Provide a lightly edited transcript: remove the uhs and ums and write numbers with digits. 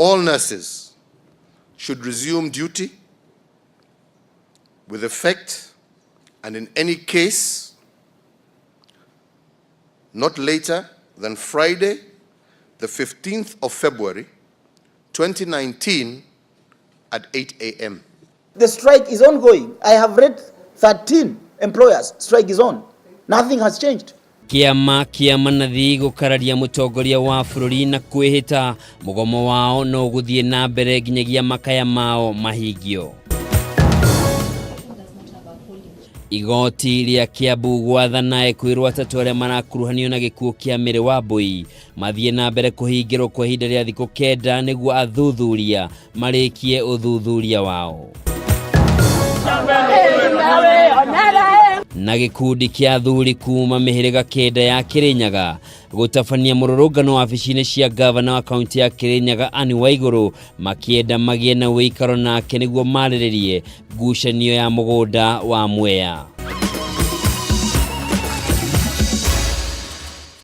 All nurses should resume duty with effect and in any case not later than Friday, the 15th of February, 2019 at 8 a.m. The strike is ongoing. I have read 13 employers. Strike is on. Nothing has changed. Kĩama kĩa manathi gũkararia mũtongoria wa bũrũri na kwĩhĩta mũgomo wao no ũgũthiĩ na mbere nginyagia makaya mao mahingio. Igoti rĩa Kiambu gwathana ekwĩrwo atatũ arĩa marakuruhanio na gĩkuũ kĩa Mary Wambui mathiĩ na mbere kũhingĩrwo kwa ihinda rĩa thikũ kenda nĩguo athuthuria marĩkie ũthuthuria wao. Na gĩkundi kĩa athuri kuma mĩhĩrĩga kenda ya Kĩrĩnyaga gũtabania mũrũrũngano wabici-inĩ cia gavana wa kaunti ya Kĩrĩnyaga Anne Waigũrũ makĩenda magĩe na ũikaro nake nĩguo marĩrĩrie ngucanio ya mũgũnda wa Mwea.